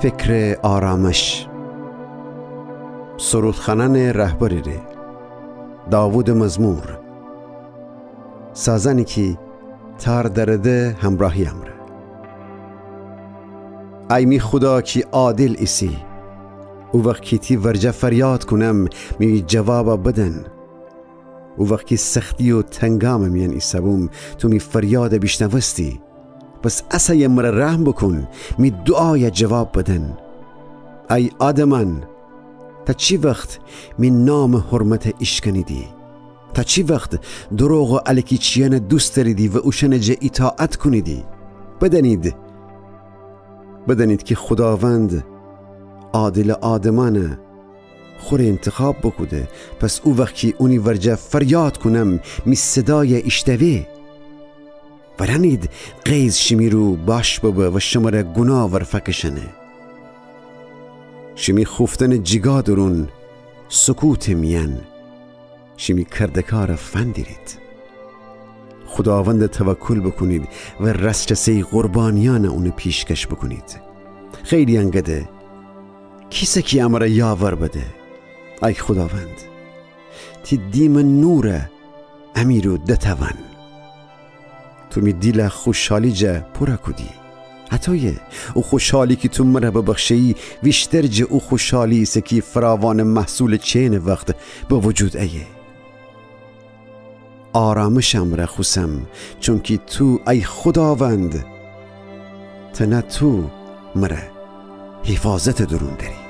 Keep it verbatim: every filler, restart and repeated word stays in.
فکرٚ آرامش. سرودخوأنأنٚ رهبری ره. داوودٚ مزمور. سازأنی کی تار دأرده همرأهی امرأ. ای می خودا کی عادل ایسی، او وخت کی تی ورجه فریاد کونم، می جوابَ بدن. او وخت کی سختی و تنگامٚ میأن ایسه‌بوم، تو می فریادَ بیشنوستی. پس اسه‌یه مرَ رحم بوکون، می دوعایَ جواب بدن. ای آدمأن، تا چی وخت می نامٚ حرمتَ ایشکنیدی؟ تا چی وخت دروغ و الکی چیأنَ دوست دأریدی و اوشأنٚ جا ایطاعت کونیدی؟ بدأنید، بدأنید کی خوداوند عادلٚ آدمأنَ خوره اینتخاب بوکوده، پس او وخت کی اونی ورجه فریاد کونم، می صدایَ ایشتوه. ورأنید غیظ شیمی رو باش ببه و شمرَ گوناه ور فأکشأنه. شیمی خوفتنٚ جیگا دورون، سکوتٚ میأن، شیمی کردکارَ فندیرید. خوداوندَ توکل بوکونید و رسچسه‌یی قربانیأنَ اونَ پیشکش بوکونید. خیلی‌یأن گده: کیسه کی امرَ یاور بده؟ ای خوداوند، تی دیمٚ نورَ امی رو دتأوأن. تو می دیلَ خوشحالی جا پورَ کودی. هطویه، او خوشحالی کی تو مرَ ببخشه‌یی، ویشتر جٚه او خوشحالی ایسه کی فراوانٚ محصولٚ چینٚ وخت به وجود ایه. آرامشٚ امرأ خوسم، چونکی تو، ای خوداوند، تنها تو مرَ حفاظتٚ دورون دأری.